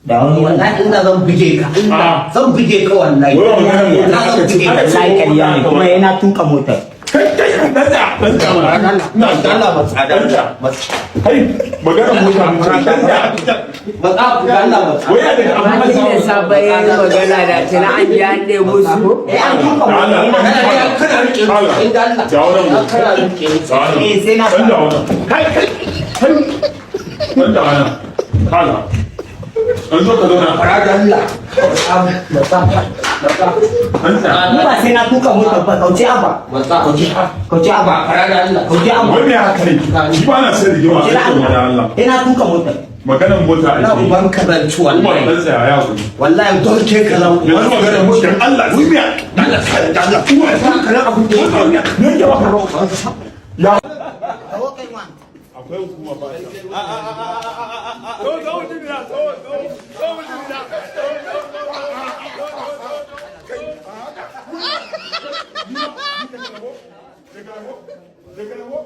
Da wani. Wallahi Allah zan buge ka. Allah zan buge ka wallahi. Wai ba maganar mota Allah zan aka ce. buge ka. Aka ce Wallahi ƙarya ne, kuma yana tuka motar. Kai, kai, dan da dan da mana. Allah, Allah, matsa da Dan da. matsa. Kai, maganar mota muke, dan da. Matsa, Allah, matsa. Wai ya daga abin Tun da safe ya yi magana, da tuni an ji an ɗebo su. Eh, an tuka Da Allah. motar. Kana rike Allah. inda Allah. Dawo nan mu. Kana rike. Eh, sai na Dan da wannan. Kai, kai, kai. Dan da wannan. Kaga. An zo ka zauna. Fara da Allah. Matsa, matsa. Dan da. Ni ba sai na tuka motar ba, kauce abba. Matsa. Kauce, kauce abba. Fara da Allah. Kauce abba. Wai me haka ne? Ni ba na son rigima a Kauce cikin wani Allah. Sai na tuka motar. Maganar mota Na ake. uban ka zan ci Umar, wallahi. dan tsaya ya ku. Wallahi don ke ka zan. Yanzu maganar mota, Allah, wai me? Allah, Allah. Umar, Ka nan abun da yake. me yake maka? Ya akwai hukuma ba. To zo mutum ya zo, zo zo mutum ya zo, zo, zo. Kai, daga rago, daga rago.